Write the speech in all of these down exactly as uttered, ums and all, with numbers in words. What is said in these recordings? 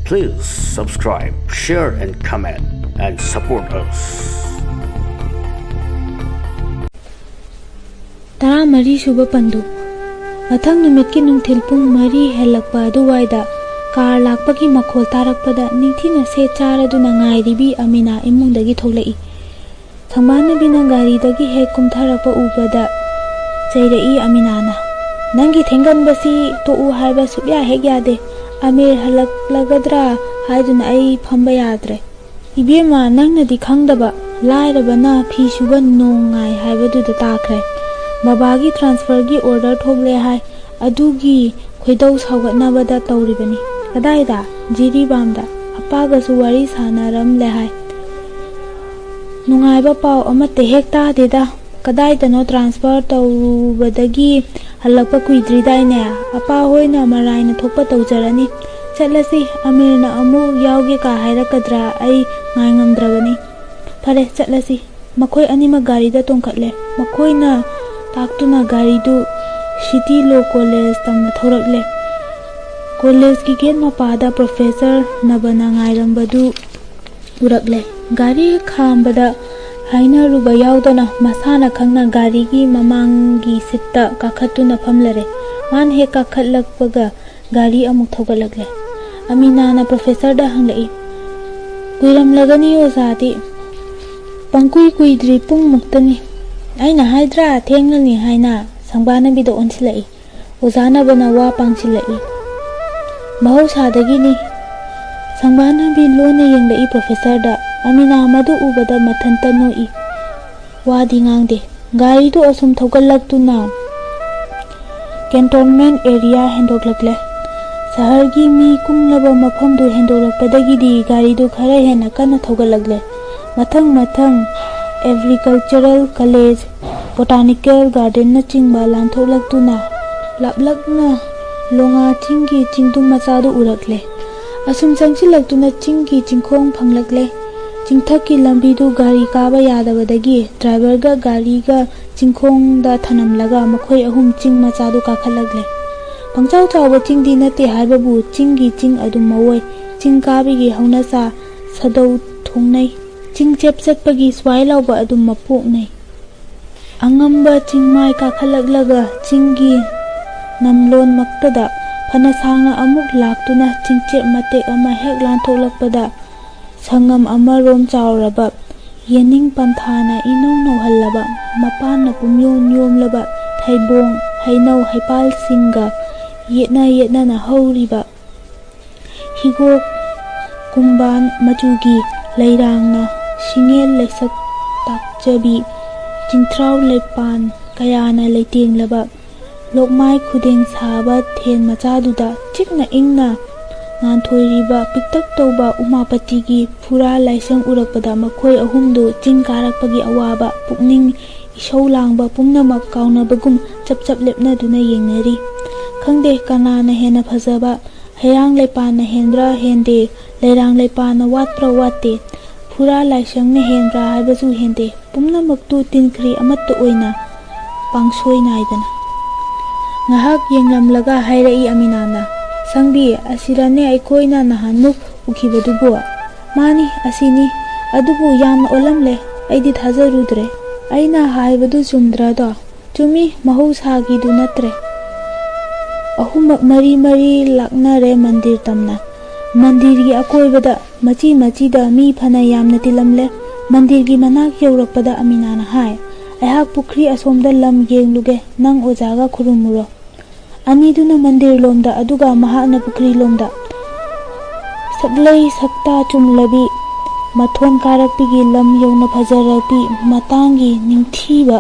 Please subscribe, share and comment and support us. ꯇꯔꯥꯃꯔꯤ ꯁꯨꯕ ꯄꯟꯗꯨ꯫ ꯃꯊꯪ ꯅꯨꯃꯤꯠꯀꯤ ꯅꯨꯡꯊꯤꯜ ꯄꯨꯡ ꯃꯔꯤ ꯍꯦꯜꯂꯛꯄ ꯑꯗꯨꯋꯥꯏꯗ ꯀꯥꯔ ꯂꯥꯛꯄꯒꯤ ꯃꯈꯣꯜ ꯇꯥꯔꯛꯄꯗ ꯅꯤꯡꯊꯤꯅ ꯁꯦꯠ ꯆꯥꯔꯗꯨꯅ ꯉꯥꯏꯔꯤꯕꯤ ꯑꯃꯤꯅꯥ ꯏꯃꯨꯡꯗꯒꯤ ꯊꯣꯛꯂꯛꯏ꯫ ꯁꯪꯕꯥꯅꯕꯤꯅ ꯒꯥꯔꯤꯗꯒꯤ ꯍꯦꯛ ꯀꯨꯝꯊꯔꯛꯄ ꯎꯕꯗ ꯆꯩꯔꯛꯏ ꯑꯃꯤꯅꯥꯅ꯫ "ꯅꯪꯒꯤ ꯊꯦꯡꯒꯟꯕꯁꯤ ꯇꯣꯛꯎ ꯍꯥꯏꯕ ꯁꯨꯛꯌꯥ ꯍꯦꯛ ꯌꯥꯗꯦ꯫ ꯑꯃꯤꯔ ꯍꯜꯂꯛꯂꯒꯗ꯭ꯔꯥ ꯍꯥꯏꯗꯨꯅ ꯑꯩ ꯐꯝꯕ ꯌꯥꯗ꯭ꯔꯦ꯫" "ꯏꯕꯦꯝꯃ, ꯅꯪꯅꯗꯤ ꯈꯪꯗꯕ, ꯂꯥꯏꯔꯕꯅ ꯐꯤ ꯁꯨꯕ ꯅꯣꯡ ꯉꯥꯏ ꯍꯥꯏꯕꯗꯨꯗ ꯇꯥꯈ꯭ꯔꯦ꯫ ꯕꯕꯥꯒꯤ ꯇ꯭ꯔꯥꯟꯁꯐꯔꯒꯤ ꯑꯣꯔꯗꯔ ꯊꯣꯛꯂꯦ ꯍꯥꯏ, ꯑꯗꯨꯒꯤ ꯈꯣꯏꯗꯧ ꯁꯥꯎꯒꯠꯅꯕꯗ ꯇꯧꯔꯤꯕꯅꯤ꯫" "ꯀꯗꯥꯏꯗ?" "ꯖꯤꯔꯤꯕꯥꯝꯗ꯫ ꯑꯄꯥꯒꯁꯨ ꯋꯥꯔꯤ ꯁꯥꯟꯅꯔꯝꯂꯦ ꯍꯥꯏ꯫" "ꯅꯨꯡꯉꯥꯏꯕ ꯄꯥꯎ ꯑꯃꯠꯇ ꯍꯦꯛ ꯇꯥꯗꯦꯗ꯫ ꯀꯗꯥꯏꯗꯅꯣ ꯇ꯭ꯔꯥꯟꯁꯐꯔ ꯇꯧꯔꯨꯕꯗꯒꯤ ꯍꯜꯂꯛꯄ ꯀꯨꯏꯗ꯭ꯔꯤꯗꯥꯏꯅꯦ? ꯑꯄꯥ ꯍꯣꯏꯅ ꯃꯔꯥꯏꯅ ꯊꯣꯛꯄ ꯇꯧꯖꯔꯅꯤ꯫ ꯆꯠꯂꯁꯤ, ꯑꯃꯤꯔꯅ ꯑꯃꯨꯛ ꯌꯥꯎꯒꯦ ꯀꯥ ꯍꯥꯏꯔꯛꯀꯗ꯭ꯔꯥ, ꯑꯩ ꯉꯥꯏ ꯉꯝꯗ꯭ꯔꯕꯅꯤ꯫" "ꯐꯔꯦ, ꯆꯠꯂꯁꯤ꯫" ꯃꯈꯣꯏ ꯑꯅꯤꯃꯛ ꯒꯥꯔꯤꯗ ꯇꯣꯡꯈꯠꯂꯦ꯫ ꯃꯈꯣꯏꯅ ꯇꯥꯛꯇꯨꯅ ꯒꯥꯔꯤꯗꯨ ꯁꯤꯇꯤ ꯂꯣ ꯀꯣꯂꯦꯖ ꯇꯝꯅ ꯊꯧꯔꯛꯂꯦ꯫ ꯀꯣꯂꯦꯖꯀꯤ ꯒꯦꯠ ꯃꯄꯥꯗ ꯄ꯭ꯔꯣꯐꯦꯁꯔ ꯅꯕꯅ ꯉꯥꯏꯔꯝꯕꯗꯨ ꯎꯔꯛꯂꯦ꯫ ꯒꯥꯔꯤ ꯈꯥꯝꯕꯗ ꯍꯥꯏꯅꯔꯨꯕ ꯌꯥꯎꯗꯅ ꯃꯁꯥꯅ ꯈꯪꯅ ꯒꯥꯔꯤꯒꯤ ꯃꯃꯥꯡꯒꯤ ꯁꯤꯠꯇ ꯀꯥꯈꯠꯇꯨꯅ ꯐꯝꯂꯔꯦ꯫ ꯃꯥꯅ ꯍꯦꯛ ꯀꯥꯈꯠꯂꯛꯄꯒ ꯒꯥꯔꯤ ꯑꯃꯨꯛ ꯊꯧꯒꯠꯂꯛꯂꯦ꯫ ꯑꯃꯤꯅꯥꯅ ꯄ꯭ꯔꯣꯐꯦꯁꯔꯗ ꯍꯪꯂꯛꯏ, "ꯀꯨꯏꯔꯝꯂꯒꯅꯤ ꯑꯣꯖꯥꯗꯤ?" "ꯄꯪꯀꯨꯏ ꯀꯨꯏꯗ꯭ꯔꯤ, ꯄꯨꯡꯃꯨꯛꯇꯅꯤ꯫" "ꯑꯩꯅ ꯍꯥꯏꯗ꯭ꯔꯥ ꯊꯦꯡꯂꯅꯤ ꯍꯥꯏꯅ?" ꯁꯪꯕꯥꯅꯕꯤꯗ ꯑꯣꯟꯁꯤꯜꯂꯛꯏ꯫ ꯑꯣꯖꯥ ꯅꯕꯅ ꯋꯥ ꯄꯥꯡꯁꯤꯜꯂꯛꯏ꯫ "ꯃꯍꯧꯁꯥꯗꯒꯤꯅꯤ꯫" ꯁꯪꯕꯥꯅꯕꯤ ꯂꯣꯟꯅ ꯌꯦꯡꯂꯛꯏ ꯄ꯭ꯔꯣꯐꯦꯁꯔꯗ꯫ ꯑꯃꯤꯅꯥ ꯃꯗꯨ ꯎꯕꯗ ꯃꯊꯟꯇ ꯅꯣꯛꯏ꯫ ꯋꯥꯗꯤ ꯉꯥꯡꯗꯦ꯫ ꯒꯥꯔꯤꯗꯨ ꯑꯁꯨꯝ ꯊꯧꯒꯠꯂꯛꯇꯨꯅ ꯀꯦꯟꯇꯣꯟꯃꯦꯟ ꯑꯦꯔꯤꯌꯥ ꯍꯦꯟꯗꯣꯛꯂꯛꯂꯦ꯫ ꯁꯍꯔꯒꯤ ꯃꯤ ꯀꯨꯡꯂꯕ ꯃꯐꯝꯗꯨ ꯍꯦꯟꯗꯣꯛꯂꯛꯄꯗꯒꯤꯗꯤ ꯒꯥꯔꯤꯗꯨ ꯈꯔ ꯍꯦꯟꯅ ꯀꯟꯅ ꯊꯧꯒꯠꯂꯛꯂꯦ꯫ ꯃꯊꯪ ꯃꯊꯪ ꯑꯦꯒ꯭ꯔꯤꯀꯜꯆꯔꯦꯜ ꯀꯣꯂꯦꯖ, ꯕꯣꯇꯥꯅꯤꯀꯦꯜ ꯒꯥꯔꯗꯦꯟꯅꯆꯤꯡꯕ ꯂꯥꯟꯊꯣꯛꯂꯛꯇꯨꯅ ꯂꯥꯞꯂꯛꯅ ꯂꯣꯉꯥ ꯆꯤꯡꯒꯤ ꯆꯤꯡꯗꯨꯝ ꯃꯆꯥꯗꯨ ꯎꯔꯛꯂꯦ꯫ ꯑꯁꯨꯝ ꯆꯪꯁꯤꯜꯂꯛꯇꯨꯅ ꯆꯤꯡꯒꯤ ꯆꯤꯡꯈꯣꯡ ꯐꯪꯂꯛꯂꯦ꯫ ꯆꯤꯡꯊꯛꯀꯤ ꯂꯝꯕꯤꯗꯨ ꯒꯥꯔꯤ ꯀꯥꯕ ꯌꯥꯗꯕꯗꯒꯤ ꯗ꯭ꯔꯥꯏꯚꯔꯒ ꯒꯥꯔꯤꯒ ꯆꯤꯡꯈꯣꯡꯗ ꯊꯅꯝꯂꯒ ꯃꯈꯣꯏ ꯑꯍꯨꯝ ꯆꯤꯡ ꯃꯆꯥꯗꯨ ꯀꯥꯈꯠꯂꯛꯂꯦ꯫ ꯄꯪꯆꯥꯎ ꯆꯥꯎꯕ ꯆꯤꯡꯗꯤ ꯅꯠꯇꯦ ꯍꯥꯏꯕꯕꯨ ꯆꯤꯡꯒꯤ ꯆꯤꯡ ꯑꯗꯨꯝ ꯃꯑꯣꯏ꯫ ꯆꯤꯡ ꯀꯥꯕꯒꯤ ꯍꯧꯅꯁꯥ ꯁꯥꯗꯧ ꯊꯣꯡꯅꯩ꯫ ꯆꯤꯡ ꯆꯦꯞ ꯆꯠꯄꯒꯤ ꯁ꯭ꯋꯥꯏ ꯂꯥꯎꯕ ꯑꯗꯨꯝ ꯃꯄꯣꯛꯅꯩ꯫ ꯑꯉꯝꯕ ꯆꯤꯡꯃꯥꯏ ꯀꯥꯈꯠꯂꯛꯂꯒ ꯆꯤꯡꯒꯤ ꯅꯝꯂꯣꯟꯃꯛꯇꯗ ꯐꯅ ꯁꯥꯡꯅ ꯑꯃꯨꯛ ꯂꯥꯛꯇꯨꯅ ꯆꯤꯡꯆꯦꯞ ꯃꯇꯦꯛ ꯑꯃ ꯍꯦꯛ ꯂꯥꯟꯊꯣꯛꯂꯛꯄꯗ ꯁꯪꯉꯝ ꯑꯃꯔꯣꯝ ꯆꯥꯎꯔꯕ ꯌꯦꯅꯤꯡ ꯄꯟꯊꯥꯅ ꯏꯅꯧ ꯅꯧꯍꯜꯂꯕ, ꯃꯄꯥꯟꯅ ꯄꯨꯝꯌꯣꯝ ꯌꯣꯝꯂꯕ ꯊꯩꯕꯣꯡ, ꯍꯩꯅꯧ, ꯍꯩꯄꯥꯜꯁꯤꯡꯒ ꯌꯦꯠꯅ ꯌꯦꯠꯅꯅ ꯍꯧꯔꯤꯕ ꯍꯤꯒꯣꯛ ꯀꯨꯝꯕꯥꯟ ꯃꯆꯨꯒꯤ ꯂꯩꯔꯥꯡꯅ ꯁꯤꯡꯉꯦꯜ ꯂꯩꯁꯛ ꯇꯥꯛꯆꯕꯤ, ꯆꯤꯡꯊ꯭ꯔꯥꯎ ꯂꯩꯄꯥꯟ ꯀꯌꯥꯅ ꯂꯩꯇꯦꯡꯂꯕ ꯂꯣꯛꯃꯥꯏ ꯈꯨꯗꯦꯡ ꯁꯥꯕ ꯊꯦꯟ ꯃꯆꯥꯗꯨꯗ ꯆꯤꯛꯅ ꯏꯪꯅ ꯉꯥꯟꯊꯣꯏꯔꯤꯕ ꯄꯤꯛꯇꯛ ꯇꯧꯕ ꯎꯃꯥꯄꯇꯤꯒꯤ ꯐꯨꯔꯥ ꯂꯥꯏꯁꯪ ꯎꯔꯛꯄꯗ ꯃꯈꯣꯏ ꯑꯍꯨꯝꯗꯨ ꯆꯤꯡ ꯀꯥꯔꯛꯄꯒꯤ ꯑꯋꯥꯕ, ꯄꯨꯛꯅꯤꯡ ꯏꯁꯧ ꯂꯥꯡꯕ ꯄꯨꯝꯅꯃꯛ ꯀꯥꯎꯅꯕꯒꯨꯝ ꯆꯞ ꯆꯞ ꯂꯦꯞꯅꯗꯨꯅ ꯌꯦꯡꯅꯔꯤ꯫ ꯈꯪꯗꯦ ꯀꯅꯥꯅ ꯍꯦꯟꯅ ꯐꯖꯕ, ꯍꯩꯔꯥꯡ ꯂꯩꯄꯥꯟꯅ ꯍꯦꯟꯕ꯭ꯔꯥ ꯍꯦꯟꯗꯦ, ꯂꯩꯔꯥꯡ ꯂꯩꯄꯥꯟꯅ ꯋꯥꯠꯄ꯭ꯔꯥ ꯋꯥꯠꯇꯦ, ꯐꯨꯔꯥ ꯂꯥꯏꯁꯪꯅ ꯍꯦꯟꯕ꯭ꯔꯥ ꯍꯥꯏꯕꯁꯨ ꯍꯦꯟꯗꯦ, ꯄꯨꯝꯅꯃꯛꯇꯨ ꯇꯤꯟꯈ꯭ꯔꯤ ꯑꯃꯠꯇ ꯑꯣꯏꯅ ꯄꯥꯡꯁꯣꯏ ꯅꯥꯏꯗꯅ꯫ ꯉꯥꯏꯍꯥꯛ ꯌꯦꯡꯂꯝꯂꯒ ꯍꯥꯏꯔꯛꯏ ꯑꯃꯤꯅꯥꯅ, "ꯁꯪꯕꯤ, ꯑꯁꯤꯔꯅꯦ ꯑꯩꯈꯣꯏꯅ ꯅꯍꯥꯟꯃꯨꯛ ꯎꯈꯤꯕꯗꯨꯕꯨ?" "ꯃꯥꯅꯤ, ꯑꯁꯤꯅꯤ꯫ ꯑꯗꯨꯕꯨ ꯌꯥꯝꯅ ꯑꯣꯜꯂꯝꯂꯦ꯫ ꯑꯩꯗꯤ ꯊꯥꯖꯔꯨꯗ꯭ꯔꯦ꯫ ꯑꯩꯅ ꯍꯥꯏꯕꯗꯨ ꯆꯨꯝꯗ꯭ꯔꯗꯣ?" "ꯆꯨꯝꯃꯤ, ꯃꯍꯧꯁꯥꯒꯤꯗꯨ ꯅꯠꯇ꯭ꯔꯦ꯫" ꯑꯍꯨꯝꯃꯛ ꯃꯔꯤ ꯃꯔꯤ ꯂꯥꯛꯅꯔꯦ ꯃꯟꯗꯤꯔ ꯇꯝꯅ꯫ ꯃꯟꯗꯤꯔꯒꯤ ꯑꯀꯣꯏꯕꯗ ꯃꯆꯤ ꯃꯆꯤꯗ ꯃꯤ ꯐꯅ ꯌꯥꯝꯅ ꯇꯤꯜꯂꯝꯂꯦ꯫ ꯃꯟꯗꯤꯔꯒꯤ ꯃꯅꯥꯛ ꯌꯧꯔꯛꯄꯗ ꯑꯃꯤꯅꯥꯅ ꯍꯥꯏ, "ꯑꯩꯍꯥꯛ ꯄꯨꯈ꯭ꯔꯤ ꯑꯁꯣꯝꯗ ꯂꯝ ꯌꯦꯡꯂꯨꯒꯦ, ꯅꯪ ꯑꯣꯖꯥꯒ ꯈꯨꯔꯨꯝꯃꯨꯔꯣ꯫" ꯑꯅꯤꯗꯨꯅ ꯃꯟꯗꯤꯔ ꯂꯣꯝꯗ, ꯑꯗꯨꯒ ꯃꯍꯥꯛꯅ ꯄꯨꯈ꯭ꯔꯤ ꯂꯣꯝꯗ꯫ ꯁꯛꯂꯩ ꯁꯛꯇꯥ ꯆꯨꯝꯂꯕꯤ, ꯃꯊꯣꯟ ꯀꯥꯔꯛꯄꯤꯒꯤ ꯂꯝ ꯌꯧꯅ ꯐꯖꯔꯛꯄꯤ, ꯃꯇꯥꯡꯒꯤ ꯅꯤꯡꯊꯤꯕ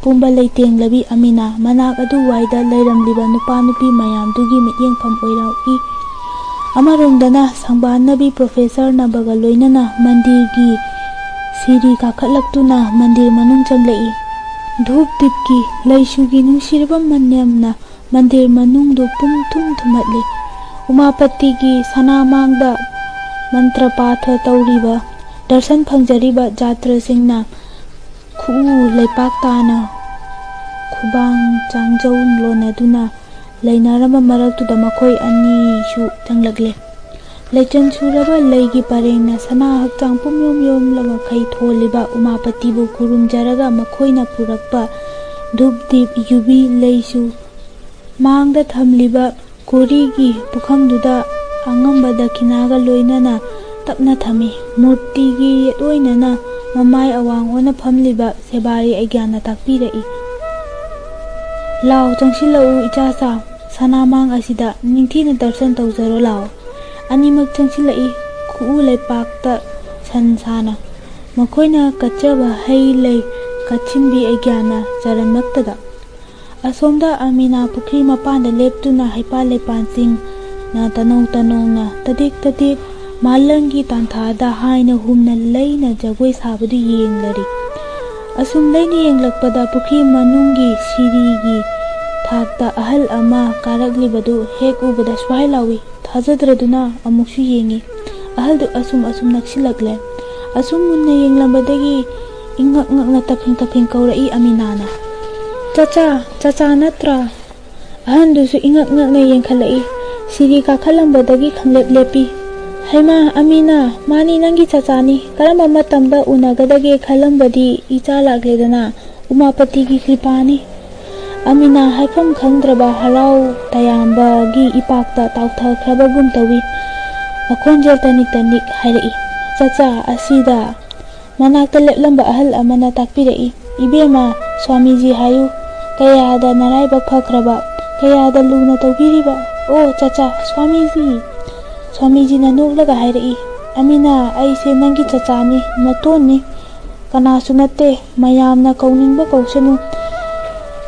ꯄꯨꯝꯕ ꯂꯩꯇꯦꯡꯂꯕꯤ ꯑꯃꯤꯅꯥ ꯃꯅꯥꯛ ꯑꯗꯨꯋꯥꯏꯗ ꯂꯩꯔꯝꯂꯤꯕ ꯅꯨꯄꯥ ꯅꯨꯄꯤ ꯃꯌꯥꯝꯗꯨꯒꯤ ꯃꯤꯠꯌꯦꯡꯐꯝ ꯑꯣꯏꯔꯛꯏ꯫ ꯑꯃꯔꯣꯝꯗꯅ ꯁꯪꯕꯥꯟꯅꯕꯤ ꯄ꯭ꯔꯣꯐꯦꯁꯔ ꯅꯕꯒ ꯂꯣꯏꯅꯅ ꯃꯟꯗꯤꯔꯒꯤ ꯁꯤꯔꯤ ꯀꯥꯈꯠꯂꯛꯇꯨꯅ ꯃꯟꯗꯤꯔ ꯃꯅꯨꯡ ꯆꯪꯂꯛꯏ꯫ ꯙꯨꯞ ꯗꯤꯞꯀꯤ ꯂꯩꯁꯨꯒꯤ ꯅꯨꯡꯁꯤꯔꯕ ꯃꯅꯝꯅ ꯃꯟꯗꯤꯔ ꯃꯅꯨꯡꯗꯨ ꯄꯨꯝ ꯊꯨꯝ ꯊꯨꯝꯍꯠꯂꯤ꯫ ꯎꯃꯥꯄꯇꯤꯒꯤ ꯁꯅꯥꯃꯥꯡꯗ ꯃꯟꯇ꯭ꯔ ꯄꯥꯊ ꯇꯧꯔꯤꯕ, ꯗꯔꯁꯟ ꯐꯪꯖꯔꯤꯕ ꯖꯥꯇ꯭ꯔꯁꯤꯡꯅ ꯈꯨꯎ ꯂꯩꯄꯥꯛ ꯇꯥꯅ ꯈꯨꯕꯥꯡ ꯆꯥꯡꯖꯧ ꯂꯣꯟꯅꯗꯨꯅ ꯂꯩꯅꯔꯝꯕ ꯃꯔꯛꯇꯨꯗ ꯃꯈꯣꯏ ꯑꯅꯤꯁꯨ ꯆꯪꯂꯛꯂꯦ꯫ ꯂꯩꯆꯟ ꯁꯨꯔꯕ ꯂꯩꯒꯤ ꯄꯔꯦꯡꯅ ꯁꯅꯥ ꯍꯛꯆꯥꯡ ꯄꯨꯝꯌꯣꯝ ꯌꯣꯝꯂ ꯃꯈꯩ ꯊꯣꯜꯂꯤꯕ ꯎꯃꯥꯄꯇꯤꯕꯨ ꯈꯨꯔꯨꯝꯖꯔꯒ ꯃꯈꯣꯏꯅ ꯄꯨꯔꯛꯄ ꯙꯨꯞ ꯗꯤꯞ ꯌꯨꯕꯤ ꯂꯩꯁꯨ ꯃꯥꯡꯗ ꯊꯝꯂꯤꯕ ꯀꯣꯔꯤꯒꯤ ꯄꯨꯈꯝꯗꯨꯗ ꯑꯉꯝꯕ ꯗꯈꯤꯅꯥꯒ ꯂꯣꯏꯅꯅ ꯇꯞꯅ ꯊꯝꯃꯤ꯫ ꯃꯨꯔꯇꯤꯒꯤ ꯌꯦꯠ ꯑꯣꯏꯅꯅ ꯃꯃꯥꯏ ꯑꯋꯥꯡ ꯑꯣꯟꯅ ꯐꯝꯂꯤꯕ ꯁꯦꯕꯥꯔꯤ ꯑꯩꯒ꯭ꯌꯥꯟꯅ ꯇꯥꯛꯄꯤꯔꯛꯏ꯫ "ꯂꯥꯎ, ꯆꯪꯁꯤꯜꯂꯛꯎ ꯏꯆꯥꯆꯥ, ꯁꯅꯥꯃꯥꯡ ꯑꯁꯤꯗ ꯅꯤꯡꯊꯤꯅ ꯗꯔꯁꯟ ꯇꯧꯖꯔꯣ ꯂꯥꯎ꯫" ꯑꯅꯤꯃꯛ ꯆꯪꯁꯤꯜꯂꯛꯏ, ꯈꯨꯎ ꯂꯩꯄꯥꯛꯇ ꯁꯟ ꯁꯥꯅ꯫ ꯃꯈꯣꯏꯅ ꯀꯠꯆꯕ ꯍꯩ ꯂꯩ ꯀꯠꯁꯤꯟꯕꯤ ꯑꯩꯒ꯭ꯌꯥꯟꯅ ꯆꯔꯟꯃꯛꯇꯗ꯫ ꯑꯁꯣꯝꯗ ꯑꯃꯤꯅꯥ ꯄꯨꯈ꯭ꯔꯤ ꯃꯄꯥꯟꯗ ꯂꯦꯞꯇꯨꯅ ꯍꯩꯄꯥꯜ ꯂꯩꯄꯥꯟꯁꯤꯡꯅ ꯇꯅꯧ ꯇꯅꯧꯅ ꯇꯗꯤꯛ ꯇꯗꯤꯛ ꯃꯥꯂꯪꯒꯤ ꯇꯥꯟꯊꯥꯗ ꯍꯥꯏꯅ ꯍꯨꯝꯅ ꯂꯩꯅ ꯖꯒꯣꯏ ꯁꯥꯕꯗꯨ ꯌꯦꯡꯂꯔꯤ꯫ ꯑꯁꯨꯝ ꯂꯩꯅ ꯌꯦꯡꯂꯛꯄꯗ ꯄꯨꯈ꯭ꯔꯤ ꯃꯅꯨꯡꯒꯤ ꯁꯤꯔꯤꯒꯤ ꯊꯥꯛꯇ ꯑꯍꯜ ꯑꯃ ꯀꯥꯔꯛꯂꯤꯕꯗꯨ ꯍꯦꯛ ꯎꯕꯗ ꯁ꯭ꯋꯥꯏ ꯂꯥꯎꯏ꯫ ꯊꯥꯖꯗ꯭ꯔꯗꯨꯅ ꯑꯃꯨꯛꯁꯨ ꯌꯦꯡꯉꯤ꯫ ꯑꯍꯜꯗꯨ ꯑꯁꯨꯝ ꯑꯁꯨꯝ ꯅꯛꯁꯤꯜꯂꯛꯂꯦ꯫ ꯑꯁꯨꯝ ꯃꯨꯟꯅ ꯌꯦꯡꯂꯝꯕꯗꯒꯤ ꯏꯉꯛ ꯉꯛꯅ ꯇꯞꯐꯤꯡ ꯇꯞꯐꯤꯡ ꯀꯧꯔꯛꯏ ꯑꯃꯤꯅꯥꯅ꯫ "ꯆꯆꯥ, ꯆꯆꯥ ꯅꯠꯇ꯭ꯔꯥ?" ꯑꯍꯟꯗꯨꯁꯨ ꯏꯉꯛ ꯉꯛꯅ ꯌꯦꯡꯈꯠꯂꯛꯏ꯫ ꯁꯤꯔꯤ ꯀꯥꯈꯠꯂꯝꯕꯗꯒꯤ ꯈꯪꯂꯦꯞ ꯂꯦꯞꯄꯤ꯫ "ꯍꯩꯃꯥ, ꯑꯃꯤꯅꯥ, ꯃꯥꯅꯤ ꯅꯪꯒꯤ ꯆꯆꯥꯅꯤ꯫ ꯀꯔꯝꯕ ꯃꯇꯝꯗ ꯎꯅꯒꯗꯒꯦ ꯈꯜꯂꯝꯕꯗꯤ ꯏꯆꯥ ꯂꯥꯛꯂꯦꯗꯅ, ꯎꯃꯥꯄꯇꯤꯒꯤ ꯀ꯭ꯔꯤꯄꯥꯅꯤ꯫" ꯑꯃꯤꯅꯥ ꯍꯥꯏꯐꯝ ꯈꯪꯗ꯭ꯔꯕ ꯍꯔꯥꯎ ꯇꯌꯥꯝꯕꯒꯤ ꯏꯄꯥꯛꯇ ꯇꯥꯎꯊꯈ꯭ꯔꯕꯒꯨꯝ ꯇꯧꯏ꯫ ꯃꯈꯣꯟꯖꯦꯜ ꯇꯅꯤꯛ ꯇꯅꯤꯛ ꯍꯥꯏꯔꯛꯏ꯫ ꯆꯆꯥ ꯑꯁꯤꯗ ꯃꯅꯥꯛꯇ ꯂꯦꯞꯂꯝꯕ ꯑꯍꯜ ꯑꯃꯅ ꯇꯥꯛꯄꯤꯔꯛꯏ, "ꯏꯕꯦꯝꯃ, ꯁ꯭ꯋꯥꯃꯤꯖꯤ ꯍꯥꯏꯌꯨ꯫ ꯀꯌꯥꯗ ꯅꯔꯥꯏꯕꯛ ꯐꯈ꯭ꯔꯕ, ꯀꯌꯥꯗ ꯂꯨꯅ ꯇꯧꯕꯤꯔꯤꯕ꯫ ꯑꯣ ꯆꯆꯥ, ꯁ꯭ꯋꯥꯃꯤꯖꯤ!" ꯁ꯭ꯋꯥꯃꯤꯖꯤꯅ ꯅꯣꯛꯂꯒ ꯍꯥꯏꯔꯛꯏ, "ꯑꯃꯤꯅꯥ, ꯑꯩꯁꯦ ꯅꯪꯒꯤ ꯆꯆꯥꯅꯤ, ꯅꯇꯣꯟꯅꯤ꯫ ꯀꯅꯥꯁꯨ ꯅꯠꯇꯦ, ꯃꯌꯥꯝꯅ ꯀꯧꯅꯤꯡꯕ ꯀꯧꯁꯅꯨ꯫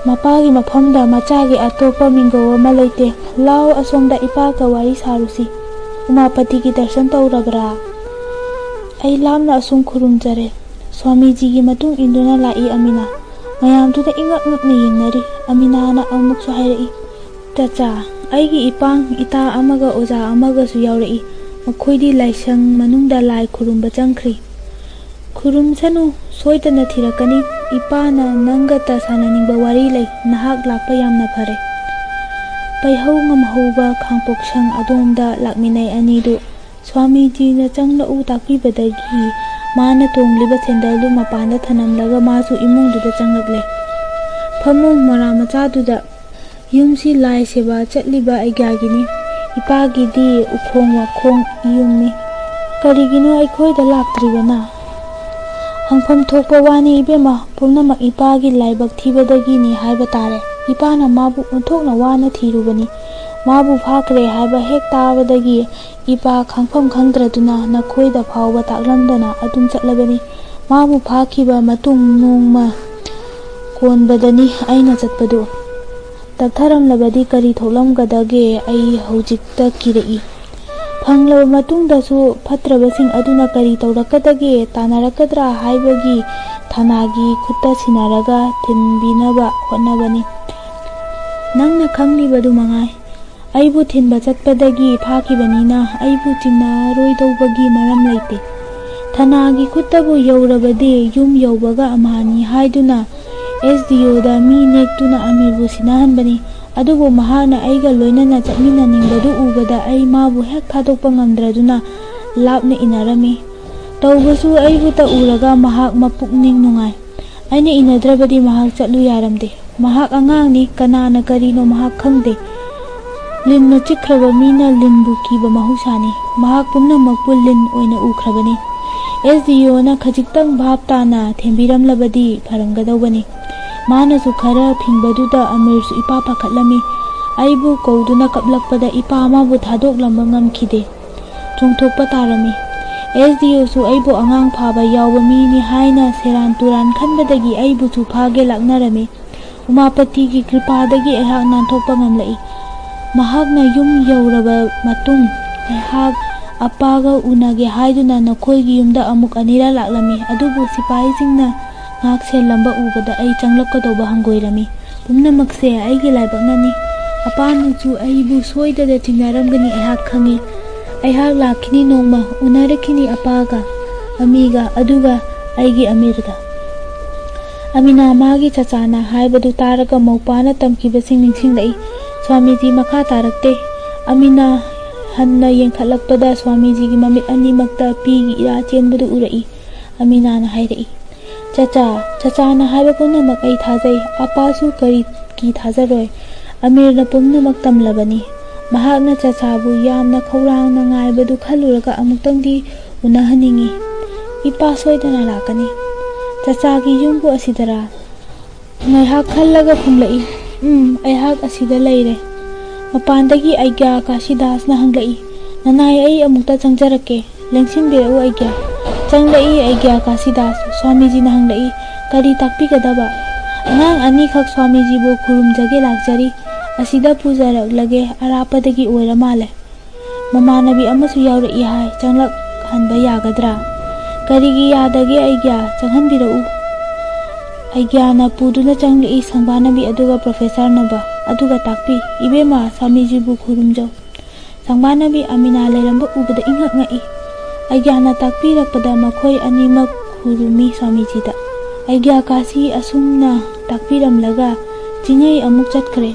ꯃꯄꯥꯒꯤ ꯃꯐꯝꯗ ꯃꯆꯥꯒꯤ ꯑꯇꯣꯞꯄ ꯃꯤꯡꯒꯧ ꯑꯃ ꯂꯩꯇꯦ꯫ ꯂꯥꯎ, ꯑꯁꯣꯝꯗ ꯏꯄꯥꯒ ꯋꯥꯔꯤ ꯁꯥꯔꯨꯁꯤ꯫ ꯎꯃꯥꯄꯇꯤꯒꯤ ꯗꯔꯁꯟ ꯇꯧꯔꯕ꯭ꯔꯥ?" ꯑꯩ ꯂꯥꯞꯅ ꯑꯁꯨꯝ ꯈꯨꯔꯨꯝꯖꯔꯦ꯫ ꯁ꯭ꯋꯥꯃꯤꯖꯤꯒꯤ ꯃꯇꯨꯡ ꯏꯟꯗꯨꯅ ꯂꯥꯛꯏ ꯑꯃꯤꯅꯥ꯫ ꯃꯌꯥꯝꯗꯨꯅ ꯏꯉꯛ ꯉꯛꯅ ꯌꯦꯡꯅꯔꯤ꯫ ꯑꯃꯤꯅꯥꯅ ꯑꯃꯨꯛꯁꯨ ꯍꯥꯏꯔꯛꯏ, "ꯆꯆꯥ, ꯑꯩꯒꯤ ꯏꯄꯥꯡ ꯏꯇꯥ ꯑꯃꯒ ꯑꯣꯖꯥ ꯑꯃꯒꯁꯨ ꯌꯥꯎꯔꯛꯏ꯫ ꯃꯈꯣꯏꯗꯤ ꯂꯥꯏꯁꯪ ꯃꯅꯨꯡꯗ ꯂꯥꯏ ꯈꯨꯔꯨꯝꯕ ꯆꯪꯈ꯭ꯔꯤ꯫" "ꯈꯨꯔꯨꯝꯁꯅꯨ, ꯁꯣꯏꯗꯅ ꯊꯤꯔꯛꯀꯅꯤ꯫ ꯏꯄꯥꯅ ꯅꯪꯒꯇ ꯁꯥꯟꯅꯅꯤꯡꯕ ꯋꯥꯔꯤ ꯂꯩ꯫ ꯅꯍꯥꯛ ꯂꯥꯛꯄ ꯌꯥꯝꯅ ꯐꯔꯦ꯫" ꯄꯩꯍꯧ ꯉꯝꯍꯧꯕ ꯈꯥꯡꯄꯣꯛꯁꯪ ꯑꯗꯣꯝꯗ ꯂꯥꯛꯃꯤꯟꯅꯩ ꯑꯅꯤꯗꯨ꯫ ꯁ꯭ꯋꯥꯃꯤꯖꯤꯅ ꯆꯪꯂꯛꯎ ꯇꯥꯛꯄꯤꯕꯗꯒꯤ ꯃꯥꯅ ꯇꯣꯡꯂꯤꯕ ꯁꯦꯟꯗꯜꯗꯨ ꯃꯄꯥꯟꯗ ꯊꯅꯝꯂꯒ ꯃꯥꯁꯨ ꯏꯃꯨꯡꯗꯨꯗ ꯆꯪꯂꯛꯂꯦ꯫ ꯐꯃꯨꯡ ꯃꯣꯔꯥ ꯃꯆꯥꯗꯨꯗ ꯌꯨꯝꯁꯤ ꯂꯥꯏ ꯁꯦꯕꯥ ꯆꯠꯂꯤꯕ ꯑꯩꯒꯤꯅꯤ꯫ ꯏꯄꯥꯒꯤꯗꯤ ꯎꯈꯣꯡ ꯋꯥꯈꯣꯡ ꯌꯨꯝꯅꯤ꯫ ꯀꯔꯤꯒꯤꯅꯣ ꯑꯩꯈꯣꯏꯗ ꯂꯥꯛꯇ꯭ꯔꯤꯕꯅ? ꯍꯪꯐꯝ ꯊꯣꯛꯄ ꯋꯥꯅꯤ ꯏꯕꯦꯝꯃ, ꯄꯨꯝꯅꯃꯛ ꯏꯄꯥꯒꯤ ꯂꯥꯏꯕꯛ ꯊꯤꯕꯗꯒꯤꯅꯤ ꯍꯥꯏꯕ ꯇꯥꯔꯦ꯫ ꯏꯄꯥꯅ ꯃꯥꯕꯨ ꯑꯣꯟꯊꯣꯛꯅ ꯋꯥꯅ ꯊꯤꯔꯨꯕꯅꯤ꯫ ꯃꯥꯕꯨ ꯐꯥꯈ꯭ꯔꯦ ꯍꯥꯏꯕ ꯍꯦꯛ ꯇꯥꯕꯗꯒꯤ ꯏꯄꯥ ꯈꯪꯐꯝ ꯈꯪꯗ꯭ꯔꯗꯨꯅ ꯅꯈꯣꯏꯗ ꯐꯥꯎꯕ ꯇꯥꯛꯂꯝꯗꯅ ꯑꯗꯨꯝ ꯆꯠꯂꯕꯅꯤ꯫ ꯃꯥꯕꯨ ꯐꯥꯈꯤꯕ ꯃꯇꯨꯡ ꯅꯣꯡꯃ ꯀꯣꯟꯕꯗꯅꯤ ꯑꯩꯅ ꯆꯠꯄꯗꯨ꯫ ꯇꯞꯊꯔꯝꯂꯕꯗꯤ ꯀꯔꯤ ꯊꯣꯛꯂꯝꯒꯗꯒꯦ? ꯑꯩ ꯍꯧꯖꯤꯛꯇ ꯀꯤꯔꯛꯏ꯫ ꯐꯪꯂꯕ ꯃꯇꯨꯡꯗꯁꯨ ꯐꯠꯇ꯭ꯔꯕꯁꯤꯡ ꯑꯗꯨꯅ ꯀꯔꯤ ꯇꯧꯔꯛꯀꯗꯒꯦ, ꯇꯥꯟꯅꯔꯛꯀꯗ꯭ꯔꯥ ꯍꯥꯏꯕꯒꯤ ꯊꯥꯅꯥꯒꯤ ꯈꯨꯠꯇ ꯁꯤꯟꯅꯔꯒ ꯊꯤꯟꯕꯤꯅꯕ ꯍꯣꯠꯅꯕꯅꯤ꯫ ꯅꯪꯅ ꯈꯪꯂꯤꯕꯗꯨ ꯃꯉꯥꯏ꯫ ꯑꯩꯕꯨ ꯊꯤꯟꯕ ꯆꯠꯄꯗꯒꯤ ꯐꯥꯈꯤꯕꯅꯤꯅ ꯑꯩꯕꯨ ꯆꯤꯡꯅꯔꯣꯏꯗꯧꯕꯒꯤ ꯃꯔꯝ ꯂꯩꯇꯦ꯫ ꯊꯥꯅꯥꯒꯤ ꯈꯨꯠꯇꯕꯨ ꯌꯧꯔꯕꯗꯤ ꯌꯨꯝ ꯌꯧꯕꯒ ꯑꯝꯍꯥꯅꯤ ꯍꯥꯏꯗꯨꯅ ꯑꯦꯁ ꯗꯤ ꯑꯣꯗ ꯃꯤ ꯅꯦꯛꯇꯨꯅ ꯑꯃꯤꯔꯕꯨ ꯁꯤꯟꯅꯍꯟꯕꯅꯤ꯫ ꯑꯗꯨꯕꯨ ꯃꯍꯥꯛꯅ ꯑꯩꯒ ꯂꯣꯏꯅꯅ ꯆꯠꯃꯤꯟꯅꯅꯤꯡꯕꯗꯨ ꯎꯕꯗ ꯑꯩ ꯃꯥꯕꯨ ꯍꯦꯛ ꯊꯥꯗꯣꯛꯄ ꯉꯝꯗ꯭ꯔꯗꯨꯅ ꯂꯥꯞꯅ ꯏꯟꯅꯔꯝꯃꯤ꯫ ꯇꯧꯕꯁꯨ ꯑꯩꯕꯨꯇ ꯎꯔꯒ ꯃꯍꯥꯛ ꯃꯄꯨꯛꯅꯤꯡ ꯅꯨꯡꯉꯥꯏ꯫ ꯑꯩꯅ ꯏꯟꯅꯗ꯭ꯔꯕꯗꯤ ꯃꯍꯥꯛ ꯆꯠꯂꯨ ꯌꯥꯔꯝꯗꯦ꯫ ꯃꯍꯥꯛ ꯑꯉꯥꯡꯅꯤ, ꯀꯅꯥꯅ ꯀꯔꯤꯅꯣ ꯃꯍꯥꯛ ꯈꯪꯗꯦ꯫ ꯂꯤꯟꯅ ꯆꯤꯛꯈ꯭ꯔꯕ ꯃꯤꯅ ꯂꯤꯟꯕꯨ ꯀꯤꯕ ꯃꯍꯧꯁꯥꯅꯤ꯫ ꯃꯍꯥꯛ ꯄꯨꯝꯅꯃꯛꯄꯨ ꯂꯤꯟ ꯑꯣꯏꯅ ꯎꯈ꯭ꯔꯕꯅꯤ꯫ ꯑꯦꯁ ꯗꯤ ꯑꯣꯅ ꯈꯖꯤꯛꯇꯪ ꯚꯥꯞ ꯇꯥꯅ ꯊꯦꯝꯕꯤꯔꯝꯂꯕꯗꯤ ꯐꯔꯝꯒꯗꯧꯕꯅꯤ꯫ ꯃꯥꯅꯁꯨ ꯈꯔ ꯐꯤꯡꯕꯗꯨꯗ ꯑꯃꯤꯔꯁꯨ ꯏꯄꯥ ꯄꯥꯈꯠꯂꯝꯃꯤ꯫ ꯑꯩꯕꯨ ꯀꯧꯗꯨꯅ ꯀꯞꯂꯛꯄꯗ ꯏꯄꯥ ꯑꯃꯕꯨ ꯊꯥꯗꯣꯛꯂꯝꯕ ꯉꯝꯈꯤꯗꯦ꯫ ꯆꯣꯡꯊꯣꯛꯄ ꯇꯥꯔꯝꯃꯤ꯫ ꯑꯦꯁ ꯗꯤ ꯑꯣꯁꯨ ꯑꯩꯕꯨ ꯑꯉꯥꯡ ꯐꯥꯕ ꯌꯥꯎꯕ ꯃꯤꯅꯤ ꯍꯥꯏꯅ ꯁꯦꯔꯥꯟ ꯇꯨꯔꯥꯟ ꯈꯟꯕꯗꯒꯤ ꯑꯩꯕꯨꯁꯨ ꯐꯥꯒꯦ ꯂꯥꯛꯅꯔꯝꯃꯤ꯫ ꯎꯃꯥꯄꯇꯤꯒꯤ ꯀ꯭ꯔꯤꯄꯥꯗꯒꯤ ꯑꯩꯍꯥꯛ ꯅꯥꯟꯊꯣꯛꯄ ꯉꯝꯂꯛꯏ꯫ ꯃꯍꯥꯛꯅ ꯌꯨꯝ ꯌꯧꯔꯕ ꯃꯇꯨꯡ ꯑꯩꯍꯥꯛ ꯑꯄꯥꯒ ꯎꯅꯒꯦ ꯍꯥꯏꯗꯨꯅ ꯅꯈꯣꯏꯒꯤ ꯌꯨꯝꯗ ꯑꯃꯨꯛ ꯑꯅꯤꯔꯛ ꯂꯥꯛꯂꯝꯃꯤ, ꯑꯗꯨꯕꯨ ꯁꯤꯄꯥꯍꯤꯁꯤꯡꯅ ꯉꯥꯛ ꯁꯦꯜꯂꯝꯕ ꯎꯕꯗ ꯑꯩ ꯆꯪꯂꯛꯀꯗꯧꯕ ꯍꯪꯒꯣꯏꯔꯝꯃꯤ꯫ ꯄꯨꯝꯅꯃꯛꯁꯦ ꯑꯩꯒꯤ ꯂꯥꯏꯕꯛꯅꯅꯤ꯫ ꯑꯄꯥꯅꯁꯨ ꯑꯩꯕꯨ ꯁꯣꯏꯗꯅ ꯆꯤꯡꯅꯔꯝꯒꯅꯤ ꯑꯩꯍꯥꯛ ꯈꯪꯏ꯫ ꯑꯩꯍꯥꯛ ꯂꯥꯛꯈꯤꯅꯤ ꯅꯣꯡꯃ, ꯎꯅꯔꯛꯈꯤꯅꯤ ꯑꯄꯥꯒ, ꯑꯃꯤꯒ, ꯑꯗꯨꯒ ꯑꯩꯒꯤ ꯑꯃꯤꯔꯒ꯫ ꯑꯃꯤꯅꯥ ꯃꯥꯒꯤ ꯆꯆꯥꯅ ꯍꯥꯏꯕꯗꯨ ꯇꯥꯔꯒ ꯃꯧꯄꯥꯅ ꯇꯝꯈꯤꯕꯁꯤꯡ ꯅꯤꯡꯁꯤꯡꯂꯛꯏ꯫ ꯁ꯭ꯋꯥꯃꯤꯖꯤ ꯃꯈꯥ ꯇꯥꯔꯛꯇꯦ꯫ ꯑꯃꯤꯅꯥ ꯍꯟꯅ ꯌꯦꯡꯈꯠꯂꯛꯄꯗ ꯁ꯭ꯋꯥꯃꯤꯖꯤꯒꯤ ꯃꯃꯤꯠ ꯑꯅꯤꯃꯛꯇ ꯄꯤꯒꯤ ꯏꯔꯥ ꯆꯦꯟꯕꯗꯨ ꯎꯔꯛꯏ꯫ ꯑꯃꯤꯅꯥꯅ ꯍꯥꯏꯔꯛꯏ, "ꯆꯆꯥ, ꯆꯆꯥꯅ ꯍꯥꯏꯕ ꯄꯨꯝꯅꯃꯛ ꯑꯩ ꯊꯥꯖꯩ꯫ ꯑꯄꯥꯁꯨ ꯀꯔꯤꯒꯤ ꯊꯥꯖꯔꯣꯏ? ꯑꯃꯤꯔꯅ ꯄꯨꯝꯅꯃꯛ ꯇꯝꯂꯕꯅꯤ꯫ ꯃꯍꯥꯛꯅ ꯆꯆꯥꯕꯨ ꯌꯥꯝꯅ ꯈꯧꯔꯥꯡꯅ ꯉꯥꯏꯕꯗꯨ ꯈꯜꯂꯨꯔꯒ ꯑꯃꯨꯛꯇꯪꯗꯤ ꯎꯅꯍꯟꯅꯤꯡꯏ꯫ ꯏꯄꯥ ꯁꯣꯏꯗꯅ ꯂꯥꯛꯀꯅꯤ꯫ ꯆꯆꯥꯒꯤ ꯌꯨꯝꯕꯨ ꯑꯁꯤꯗꯔꯥ?" ꯉꯥꯏꯍꯥꯛ ꯈꯜꯂꯒ ꯈꯨꯝꯂꯛꯏ, "ꯎꯝ, ꯑꯩꯍꯥꯛ ꯑꯁꯤꯗ ꯂꯩꯔꯦ꯫" ꯃꯄꯥꯟꯗꯒꯤ ꯑꯩꯒ꯭ꯌꯥ ꯀꯥꯁꯤꯗꯥꯁꯅ ꯍꯪꯂꯛꯏ, "ꯅꯅꯥꯏ, ꯑꯩ ꯑꯃꯨꯛꯇ ꯆꯪꯖꯔꯛꯀꯦ, ꯂꯦꯡꯁꯤꯟꯕꯤꯔꯛꯎ ꯑꯩꯒ꯭ꯌꯥ꯫" ꯆꯪꯂꯛꯏ ꯑꯩꯒ꯭ꯌꯥ ꯀꯥꯁꯤꯗꯥꯁ꯫ ꯁ꯭ꯋꯥꯃꯤꯖꯤꯅ ꯍꯪꯂꯛꯏ, "ꯀꯔꯤ ꯇꯥꯛꯄꯤꯒꯗꯕ?" "ꯑꯉꯥꯡ ꯑꯅꯤꯈꯛ ꯁ꯭ꯋꯥꯃꯤꯖꯤꯕꯨ ꯈꯨꯔꯨꯝꯖꯒꯦ ꯂꯥꯛꯆꯔꯤ꯫ ꯑꯁꯤꯗ ꯄꯨꯖꯔꯛꯂꯒꯦ, ꯑꯔꯥꯞꯄꯗꯒꯤ ꯑꯣꯏꯔ ꯃꯥꯜꯂꯦ꯫ ꯃꯃꯥꯟꯅꯕꯤ ꯑꯃꯁꯨ ꯌꯥꯎꯔꯛꯏ ꯍꯥꯏ, ꯆꯪꯂꯛꯍꯟꯕ ꯌꯥꯒꯗ꯭ꯔꯥ?" "ꯀꯔꯤꯒꯤ ꯌꯥꯗꯒꯦ ꯑꯩꯒ꯭ꯌꯥ? ꯆꯪꯍꯟꯕꯤꯔꯛꯎ꯫" ꯑꯩꯒ꯭ꯌꯥꯅ ꯄꯨꯗꯨꯅ ꯆꯪꯂꯛꯏ ꯁꯪꯕꯥꯅꯕꯤ ꯑꯗꯨꯒ ꯄ꯭ꯔꯣꯐꯦꯁꯔ ꯅꯕ ꯑꯗꯨꯒ ꯇꯥꯛꯄꯤ, "ꯏꯕꯦꯝꯃ, ꯁ꯭ꯋꯥꯃꯤꯖꯤꯕꯨ ꯈꯨꯔꯨꯝꯖꯧ꯫" ꯁꯪꯕꯥꯅꯕꯤ ꯑꯃꯤꯅꯥ ꯂꯩꯔꯝꯕ ꯎꯕꯗ ꯏꯉꯛ ꯉꯛꯏ꯫ ꯑꯩꯒ꯭ꯌꯥꯅ ꯇꯥꯛꯄꯤꯔꯛꯄꯗ ꯃꯈꯣꯏ ꯑꯅꯤꯃꯛ ꯈꯨꯔꯨꯝꯃꯤ ꯁ꯭ꯋꯥꯃꯤꯖꯤꯗ꯫ ꯑꯩꯒ꯭ꯌꯥ ꯀꯥꯁꯤ ꯑꯁꯨꯝꯅ ꯇꯥꯛꯄꯤꯔꯝꯂꯒ ꯆꯤꯡꯉꯩ ꯑꯃꯨꯛ ꯆꯠꯈ꯭ꯔꯦ꯫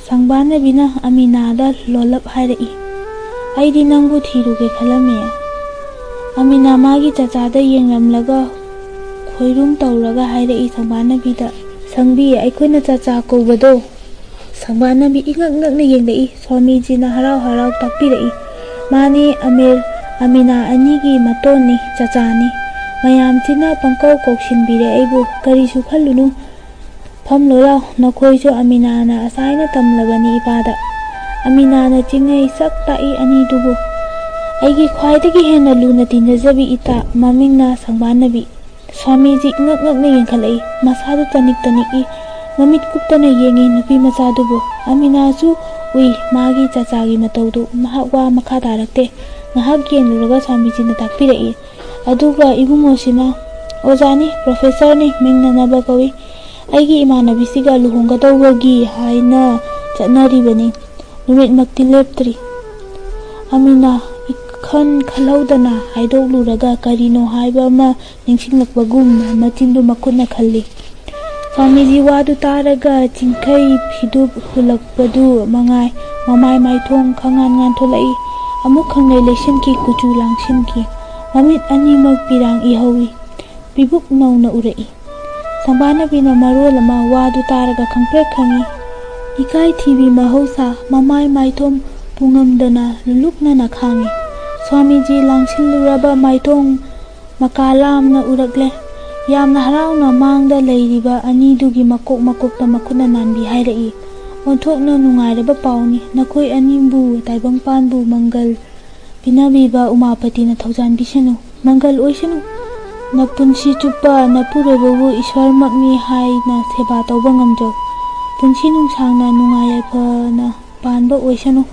ꯁꯪꯕꯥꯅꯕꯤꯅ ꯑꯃꯤꯅꯥꯗ ꯂꯣꯜꯂꯞ ꯍꯥꯏꯔꯛꯏ, "ꯑꯩꯗꯤ ꯅꯪꯕꯨ ꯊꯤꯔꯨꯒꯦ ꯈꯜꯂꯝꯃꯦ꯫" ꯑꯃꯤꯅꯥ ꯃꯥꯒꯤ ꯆꯆꯥꯗ ꯌꯦꯡꯂꯝꯂꯒ ꯈꯣꯏꯔꯨꯝ ꯇꯧꯔꯒ ꯍꯥꯏꯔꯛꯏ ꯁꯪꯕꯥꯅꯕꯤꯗ, "ꯁꯪꯕꯤ, ꯑꯩꯈꯣꯏꯅ ꯆꯆꯥ ꯀꯧꯕꯗꯣ?" ꯁꯪꯕꯥꯅꯕꯤ ꯏꯉꯛ ꯉꯛꯅ ꯌꯦꯡꯂꯛꯏ꯫ ꯁ꯭ꯋꯥꯃꯤꯖꯤꯅ ꯍꯔꯥꯎ ꯍꯔꯥꯎ ꯇꯥꯛꯄꯤꯔꯛꯏ, "ꯃꯥꯅꯤ, ꯑꯃꯤꯔ ꯑꯃꯤꯅꯥ ꯑꯅꯤꯒꯤ ꯃꯇꯣꯟꯅꯤ, ꯆꯆꯥꯅꯤ꯫ ꯃꯌꯥꯝꯁꯤꯅ ꯄꯪꯀꯧ ꯀꯧꯁꯤꯟꯕꯤꯔꯦ ꯑꯩꯕꯨ꯫ ꯀꯔꯤꯁꯨ ꯈꯜꯂꯨꯅꯨ꯫ ꯐꯝꯂꯣ ꯂꯥꯎ, ꯅꯈꯣꯏꯁꯨ ꯑꯃꯤꯅꯥꯅ ꯑꯁꯥꯏꯅ ꯇꯝꯂꯕꯅꯤ ꯏꯄꯥꯗ꯫" ꯑꯃꯤꯅꯥꯅ ꯆꯤꯡꯉꯩ ꯁꯛ ꯇꯥꯛꯏ ꯑꯅꯤꯗꯨꯕꯨ꯫ "ꯑꯩꯒꯤ ꯈ꯭ꯋꯥꯏꯗꯒꯤ ꯍꯦꯟꯅ ꯂꯨꯅ ꯇꯤꯟꯅꯖꯕꯤ ꯏꯇꯥ, ꯃꯃꯤꯡꯅ ꯁꯪꯕꯥꯅꯕꯤ꯫" ꯁ꯭ꯋꯥꯃꯤꯖꯤ ꯏꯉꯛ ꯉꯛꯅ ꯌꯦꯡꯈꯠꯂꯛꯏ꯫ ꯃꯁꯥꯗꯨ ꯇꯅꯤꯛ ꯇꯅꯤꯛꯏ꯫ ꯃꯃꯤꯠ ꯀꯨꯞꯇꯅ ꯌꯦꯡꯉꯤ ꯅꯨꯄꯤ ꯃꯆꯥꯗꯨꯕꯨ꯫ ꯑꯃꯤꯅꯥꯁꯨ ꯎꯏ ꯃꯥꯒꯤ ꯆꯆꯥꯒꯤ ꯃꯇꯧꯗꯨ꯫ ꯃꯍꯥꯛ ꯋꯥ ꯃꯈꯥ ꯇꯥꯔꯛꯇꯦ꯫ ꯉꯥꯏꯍꯥꯛ ꯌꯦꯡꯂꯨꯔꯒ ꯁ꯭ꯋꯥꯃꯤꯖꯤꯅ ꯇꯥꯛꯄꯤꯔꯛꯏ꯫ ꯑꯗꯨꯒ ꯏꯕꯨꯡꯉꯣꯁꯤꯅ, "ꯑꯣꯖꯥꯅꯤ, ꯄ꯭ꯔꯣꯐꯦꯁꯔꯅꯤ, ꯃꯤꯡꯅꯅꯕ ꯀꯧꯏ꯫ ꯑꯩꯒꯤ ꯏꯃꯥꯟꯅꯕꯤꯁꯤꯒ ꯂꯨꯍꯣꯡꯒꯗꯧꯕꯒꯤ ꯍꯥꯏꯅ ꯆꯠꯅꯔꯤꯕꯅꯤ꯫ ꯅꯨꯃꯤꯠꯃꯛꯇꯤ ꯂꯦꯞꯇ꯭ꯔꯤ꯫" ꯑꯃꯤꯅꯥ ꯏꯈꯟ ꯈꯜꯍꯧꯗꯅ ꯍꯥꯏꯗꯣꯛꯂꯨꯔꯒ ꯀꯔꯤꯅꯣ ꯍꯥꯏꯕ ꯑꯃ ꯅꯤꯡꯁꯤꯡꯂꯛꯄꯒꯨꯝ ꯃꯆꯤꯟꯗꯨ ꯃꯈꯨꯠꯅ ꯈꯜꯂꯤ꯫ ꯁ꯭ꯋꯥꯃꯤꯖꯤ ꯋꯥꯗꯨ ꯇꯥꯔꯒ ꯆꯤꯡꯈꯩ ꯐꯤꯗꯨꯞ ꯍꯨꯜꯂꯛꯄꯗꯨ ꯃꯉꯥꯏ ꯃꯃꯥꯏ ꯃꯥꯏꯊꯣꯡ ꯈꯪꯉꯥꯟ ꯉꯥꯟꯊꯣꯛꯂꯛꯏ꯫ ꯑꯃꯨꯛ ꯈꯪꯂꯩ ꯂꯩꯁꯤꯟꯈꯤ, ꯀꯨꯆꯨ ꯂꯥꯡꯁꯤꯟꯈꯤ꯫ ꯃꯃꯤꯠ ꯑꯅꯤꯃꯛ ꯄꯤꯔꯥꯡ ꯏꯍꯧꯏ꯫ ꯄꯤꯕꯨꯛ ꯅꯧꯅ ꯎꯔꯛꯏ꯫ ꯁꯪꯕꯥꯅꯕꯤꯅ ꯃꯔꯣꯜ ꯑꯃ ꯋꯥꯗꯨ ꯇꯥꯔꯒ ꯈꯪꯄ꯭ꯔꯦꯛ ꯈꯪꯏ꯫ ꯏꯀꯥꯏ ꯊꯤꯕꯤ ꯃꯍꯧꯁꯥ ꯃꯃꯥꯏ ꯃꯥꯏꯊꯣꯡ ꯄꯨꯡꯉꯝꯗꯅ ꯂꯨꯂꯨꯛꯅꯅ ꯈꯥꯡꯏ꯫ ꯁ꯭ꯋꯥꯃꯤꯖꯤ ꯂꯥꯡꯁꯤꯜꯂꯨꯔꯕ ꯃꯥꯏꯊꯣꯡ ꯃꯀꯥ ꯂꯥꯝꯅ ꯎꯔꯛꯂꯦ꯫ ꯌꯥꯝꯅ ꯍꯔꯥꯎꯅ ꯃꯥꯡꯗ ꯂꯩꯔꯤꯕ ꯑꯅꯤꯗꯨꯒꯤ ꯃꯀꯣꯛ ꯃꯀꯣꯛꯇ ꯃꯈꯨꯠꯅ ꯅꯥꯟꯕꯤ ꯍꯥꯏꯔꯛꯏ, "ꯑꯣꯟꯊꯣꯛꯅ ꯅꯨꯡꯉꯥꯏꯔꯕ ꯄꯥꯎꯅꯤ꯫ ꯅꯈꯣꯏ ꯑꯅꯤꯕꯨ ꯇꯥꯏꯕꯪꯄꯥꯟꯕꯨ ꯃꯪꯒꯜ ꯄꯤꯅꯕꯤꯕ ꯎꯃꯥꯄꯇꯤꯅ ꯊꯧꯖꯥꯟꯕꯤꯁꯅꯨ, ꯃꯪꯒꯜ ꯑꯣꯏꯁꯅꯨ꯫ ꯅꯄꯨꯟꯁꯤ ꯆꯨꯞꯄ ꯅꯄꯨꯔꯣꯏꯕꯕꯨ ꯏꯁ꯭ꯋꯔꯃꯛꯅꯤ ꯍꯥꯏꯅ ꯁꯦꯕꯥ ꯇꯧꯕ ꯉꯝꯖꯧ꯫ ꯄꯨꯟꯁꯤ ꯅꯨꯡꯁꯥꯡꯅ ꯅꯨꯡꯉꯥꯏ ꯌꯥꯏꯐꯅ ꯄꯥꯟꯕ ꯑꯣꯏꯁꯅꯨ꯫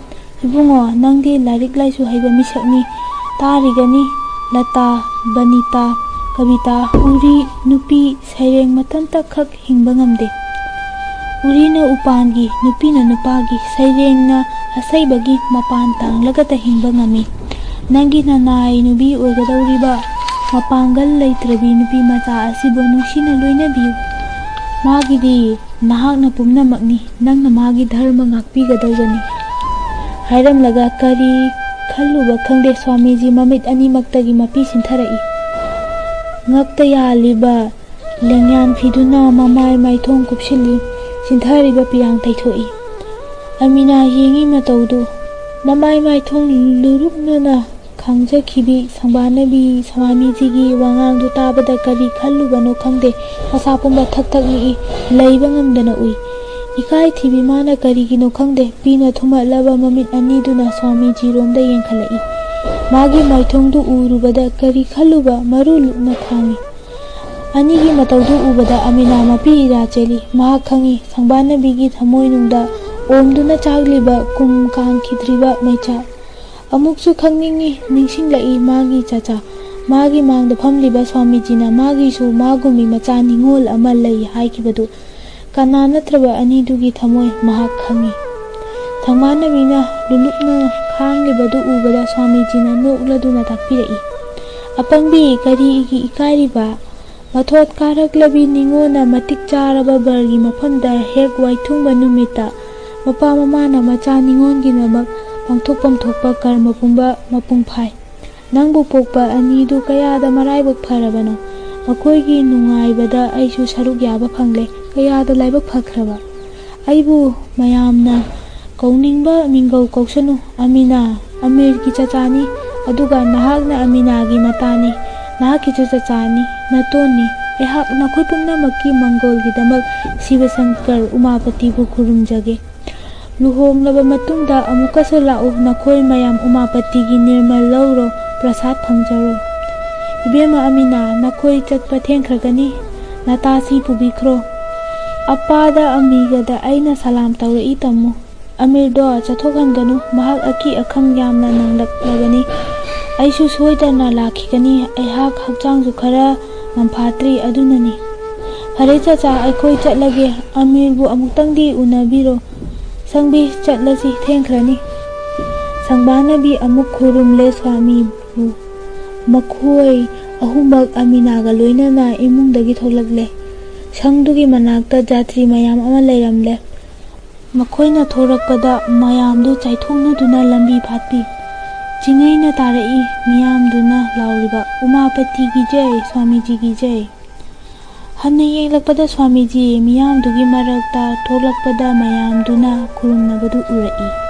ꯏꯕꯨꯡꯉꯣ, ꯅꯪꯗꯤ ꯂꯥꯏꯔꯤꯛ ꯂꯥꯏꯁꯨ ꯍꯩꯕ ꯃꯤꯁꯛꯅꯤ꯫ ꯇꯥꯔꯤꯒꯅꯤ, ꯂꯇꯥ, ꯕꯅꯤꯇꯥ, ꯀꯕꯤꯇꯥ, ꯎꯔꯤ, ꯅꯨꯄꯤ, ꯁꯩꯔꯦꯡ ꯃꯊꯟꯇ ꯈꯛ ꯍꯤꯡꯕ ꯉꯝꯗꯦ꯫ ꯎꯔꯤꯅ ꯎꯄꯥꯟꯒꯤ, ꯅꯨꯄꯤꯅ ꯅꯨꯄꯥꯒꯤ, ꯁꯩꯔꯦꯡꯅ ꯑꯁꯩꯕꯒꯤ ꯃꯄꯥꯟ ꯇꯥꯡꯂꯒꯇ ꯍꯤꯡꯕ ꯉꯝꯃꯤ꯫ ꯅꯪꯒꯤ ꯅꯅꯥꯏ ꯅꯨꯄꯤ ꯑꯣꯏꯒꯗꯧꯔꯤꯕ ꯃꯄꯥꯡꯒꯜ ꯂꯩꯇ꯭ꯔꯕꯤ ꯅꯨꯄꯤ ꯃꯆꯥ ꯑꯁꯤꯕꯨ ꯅꯨꯡꯁꯤꯅ ꯂꯣꯏꯅꯕꯤꯌꯨ꯫ ꯃꯥꯒꯤꯗꯤ ꯅꯍꯥꯛꯅ ꯄꯨꯝꯅꯃꯛꯅꯤ꯫ ꯅꯪꯅ ꯃꯥꯒꯤ ꯙꯔꯃ ꯉꯥꯛꯄꯤꯒꯗꯧꯕꯅꯤ꯫" ꯍꯥꯏꯔꯝꯂꯒ ꯀꯔꯤ ꯈꯜꯂꯨꯕ ꯈꯪꯗꯦ, ꯁ꯭ꯋꯥꯃꯤꯖꯤ ꯃꯃꯤꯠ ꯑꯅꯤꯃꯛꯇꯒꯤ ꯃꯄꯤ ꯁꯤꯟꯊꯔꯛꯏ꯫ ꯉꯛꯇ ꯌꯥꯜꯂꯤꯕ ꯂꯦꯡꯌꯥꯟ ꯐꯤꯗꯨꯅ ꯃꯃꯥꯏ ꯃꯥꯏꯊꯣꯡ ꯀꯨꯞꯁꯤꯜꯂꯤ꯫ ꯁꯤꯟꯊꯔꯤꯕ ꯄꯤꯔꯥꯡ ꯇꯩꯊꯣꯛꯏ꯫ ꯑꯃꯤꯅꯥ ꯌꯦꯡꯉꯤ ꯃꯇꯧꯗꯨ꯫ ꯃꯃꯥꯏ ꯃꯥꯏꯊꯣꯡ ꯂꯨꯔꯨꯛꯅꯅ ꯈꯥꯡꯖꯈꯤꯕꯤ ꯁꯪꯕꯥꯅꯕꯤ ꯁ꯭ꯋꯥꯃꯤꯖꯤꯒꯤ ꯋꯥꯉꯥꯡꯗꯨ ꯇꯥꯕꯗ ꯀꯔꯤ ꯈꯜꯂꯨꯕꯅꯣ ꯈꯪꯗꯦ, ꯃꯁꯥ ꯄꯨꯝꯕ ꯊꯛ ꯊꯛ ꯅꯤꯛꯏ, ꯂꯩꯕ ꯉꯝꯗꯅ ꯎꯏ꯫ ꯏꯀꯥꯏ ꯊꯤꯕꯤ ꯃꯥꯅ ꯀꯔꯤꯒꯤꯅꯣ ꯈꯪꯗꯦ, ꯄꯤꯅ ꯊꯨꯝꯍꯠꯂꯕ ꯃꯃꯤꯠ ꯑꯅꯤꯗꯨꯅ ꯁ꯭ꯋꯥꯃꯤꯖꯤꯔꯣꯝꯗ ꯌꯦꯡꯈꯠꯂꯛꯏ꯫ ꯃꯥꯒꯤ ꯃꯥꯏꯊꯣꯡꯗꯨ ꯎꯔꯨꯕꯗ ꯀꯔꯤ ꯈꯜꯂꯨꯕ ꯃꯔꯨ ꯂꯨꯛꯅ ꯈꯥꯡꯏ꯫ ꯑꯅꯤꯒꯤ ꯃꯇꯧꯗꯨ ꯎꯕꯗ ꯑꯃꯤꯅꯥ ꯃꯄꯤ ꯏꯔꯥ ꯆꯦꯜꯂꯤ꯫ ꯃꯍꯥꯛ ꯈꯪꯏ, ꯁꯪꯕꯥꯅꯕꯤꯒꯤ ꯊꯃꯣꯏꯅꯨꯡꯗ ꯑꯣꯝꯗꯨꯅ ꯆꯥꯛꯂꯤꯕ ꯀꯨꯝ ꯀꯥꯡꯈꯤꯗ꯭ꯔꯤꯕ ꯃꯩꯆꯥꯛ꯫ ꯑꯃꯨꯛꯁꯨ ꯈꯪꯅꯤꯡꯏ, ꯅꯤꯡꯁꯤꯡꯂꯛꯏ ꯃꯥꯒꯤ ꯆꯆꯥ, ꯃꯥꯒꯤ ꯃꯥꯡꯗ ꯐꯝꯂꯤꯕ ꯁ꯭ꯋꯥꯃꯤꯖꯤꯅ ꯃꯥꯒꯤꯁꯨ ꯃꯥꯒꯨꯝꯕꯤ ꯃꯆꯥ ꯅꯤꯡꯉꯣꯜ ꯑꯃ ꯂꯩ ꯍꯥꯏꯈꯤꯕꯗꯨ꯫ ꯀꯅꯥ ꯅꯠꯇ꯭ꯔꯕ ꯑꯅꯤꯗꯨꯒꯤ ꯊꯃꯣꯏ ꯃꯍꯥꯛ ꯈꯪꯏ꯫ ꯁꯪꯕꯥꯅꯕꯤꯅ ꯂꯨꯂꯨꯛꯅ ꯈꯥꯡꯂꯤꯕꯗꯨ ꯎꯕꯗ ꯁ꯭ꯋꯥꯃꯤꯖꯤꯅ ꯅꯣꯛꯂꯗꯨꯅ ꯇꯥꯛꯄꯤꯔꯛꯏ, "ꯑꯄꯪꯕꯤ, ꯀꯔꯤꯒꯤ ꯏꯀꯥꯏꯔꯤꯕ? ꯃꯊꯣꯠ ꯀꯥꯔꯛꯂꯕꯤ ꯅꯤꯉꯣꯜꯅ ꯃꯇꯤꯛ ꯆꯥꯔꯕ ꯕꯔꯒꯤ ꯃꯐꯝꯗ ꯍꯦꯛ ꯋꯥꯏꯊꯨꯡꯕ ꯅꯨꯃꯤꯠꯇ ꯃꯄꯥ ꯃꯃꯥꯅ ꯃꯆꯥ ꯅꯤꯉꯣꯜꯒꯤꯗꯃꯛ ꯄꯥꯡꯊꯣꯛꯐꯝ ꯊꯣꯛꯄ ꯀꯔꯃ ꯄꯨꯝꯕ ꯃꯄꯨꯡ ꯐꯥꯏ꯫ ꯅꯪꯕꯨ ꯄꯣꯛꯄ ꯑꯅꯤꯗꯨ ꯀꯌꯥꯗ ꯃꯔꯥꯏꯕꯛ ꯐꯔꯕꯅꯣ꯫ ꯃꯈꯣꯏꯒꯤ ꯅꯨꯡꯉꯥꯏꯕꯗ ꯑꯩꯁꯨ ꯁꯔꯨꯛ ꯌꯥꯕ ꯐꯪꯂꯦ꯫ ꯀꯌꯥꯗ ꯂꯥꯏꯕꯛ ꯐꯈ꯭ꯔꯕ꯫ ꯑꯩꯕꯨ ꯃꯌꯥꯝꯅ ꯀꯧꯅꯤꯡꯕ ꯃꯤꯡꯒꯧ ꯀꯧꯁꯅꯨ꯫ ꯑꯃꯤꯅꯥ ꯑꯃꯤꯔꯒꯤ ꯆꯆꯥꯅꯤ, ꯑꯗꯨꯒ ꯅꯍꯥꯛꯅ ꯑꯃꯤꯅꯥꯒꯤ ꯃꯇꯥꯅꯤ꯫ ꯅꯍꯥꯛꯀꯤꯁꯨ ꯆꯆꯥꯅꯤ, ꯅꯇꯣꯟꯅꯤ꯫ ꯑꯩꯍꯥꯛ ꯅꯈꯣꯏ ꯄꯨꯝꯅꯃꯛꯀꯤ ꯃꯪꯒꯣꯜꯒꯤꯗꯃꯛ ꯁꯤꯕ ꯁꯪꯀꯔ ꯎꯃꯥꯄꯇꯤꯕꯨ ꯈꯨꯔꯨꯝꯖꯒꯦ꯫ ꯂꯨꯍꯣꯡꯂꯕ ꯃꯇꯨꯡꯗ ꯑꯃꯨꯛꯀꯁꯨ ꯂꯥꯛꯎ, ꯅꯈꯣꯏ ꯃꯌꯥꯝ ꯎꯃꯥꯄꯇꯤꯒꯤ ꯅꯤꯔꯃꯜ ꯂꯧꯔꯣ, ꯄ꯭ꯔꯁꯥꯗ ꯐꯪꯖꯔꯣ꯫ ꯏꯕꯦꯝꯃ ꯑꯃꯤꯅꯥ, ꯅꯈꯣꯏ ꯆꯠꯄ ꯊꯦꯡꯈ꯭ꯔꯒꯅꯤ, ꯅꯇꯥꯁꯤ ꯄꯨꯕꯤꯈ꯭ꯔꯣ꯫ ꯑꯄꯥꯗ ꯑꯃꯤꯒꯗ ꯑꯩꯅ ꯁꯂꯥꯝ ꯇꯧꯔꯛꯏ, ꯇꯝꯃꯨ꯫ ꯑꯃꯤꯔꯗꯣ ꯆꯠꯊꯣꯛꯍꯟꯒꯅꯨ, ꯃꯍꯥꯛ ꯑꯀꯤ ꯑꯈꯪ ꯌꯥꯝꯅ ꯅꯪꯂꯛꯂꯕꯅꯤ꯫ ꯑꯩꯁꯨ ꯁꯣꯏꯗꯅ ꯂꯥꯛꯈꯤꯒꯅꯤ, ꯑꯩꯍꯥꯛ ꯍꯛꯆꯥꯡꯁꯨ ꯈꯔ ꯉꯝꯐꯥꯠꯇ꯭ꯔꯤ, ꯑꯗꯨꯅꯅꯤ꯫ ꯐꯔꯦ ꯆꯆꯥ, ꯑꯩꯈꯣꯏ ꯆꯠꯂꯒꯦ, ꯑꯃꯤꯔꯕꯨ ꯑꯃꯨꯛꯇꯪꯗꯤ ꯎꯅꯕꯤꯔꯣ꯫ ꯁꯪꯕꯤ, ꯆꯠꯂꯁꯤ, ꯊꯦꯡꯈ꯭ꯔꯅꯤ꯫ ꯁꯪꯕꯥꯅꯕꯤ ꯑꯃꯨꯛ ꯈꯨꯔꯨꯝꯂꯦ ꯁ꯭ꯋꯥꯃꯤꯕꯨ꯫ ꯃꯈꯣꯏ ꯑꯍꯨꯝꯃꯛ ꯑꯃꯤꯅꯥꯒ ꯂꯣꯏꯅꯅ ꯏꯃꯨꯡꯗꯒꯤ ꯊꯣꯛꯂꯛꯂꯦ꯫ ꯁꯪꯗꯨꯒꯤ ꯃꯅꯥꯛꯇ ꯖꯥꯇ꯭ꯔꯤ ꯃꯌꯥꯝ ꯑꯃ ꯂꯩꯔꯝꯂꯦ꯫ ꯃꯈꯣꯏꯅ ꯊꯣꯔꯛꯄꯗ ꯃꯌꯥꯝꯗꯨ ꯆꯥꯏꯊꯣꯛꯅꯗꯨꯅ ꯂꯝꯕꯤ ꯐꯥꯠꯄꯤ꯫ ꯆꯤꯡꯉꯩꯅ ꯇꯥꯔꯛꯏ, ꯃꯤꯌꯥꯝꯗꯨꯅ ꯂꯥꯎꯔꯤꯕ, "ꯎꯃꯥꯄꯇꯤꯒꯤ ꯖꯩ, ꯁ꯭ꯋꯥꯃꯤꯖꯤꯒꯤ ꯖꯩ!" ꯍꯟꯅ ꯌꯦꯡꯂꯛꯄꯗ ꯁ꯭ꯋꯥꯃꯤꯖꯤ ꯃꯤꯌꯥꯝꯗꯨꯒꯤ ꯃꯔꯛꯇ ꯊꯣꯛꯂꯛꯄꯗ ꯃꯌꯥꯝꯗꯨꯅ ꯈꯨꯔꯨꯝꯅꯕꯗꯨ ꯎꯔꯛꯏ꯫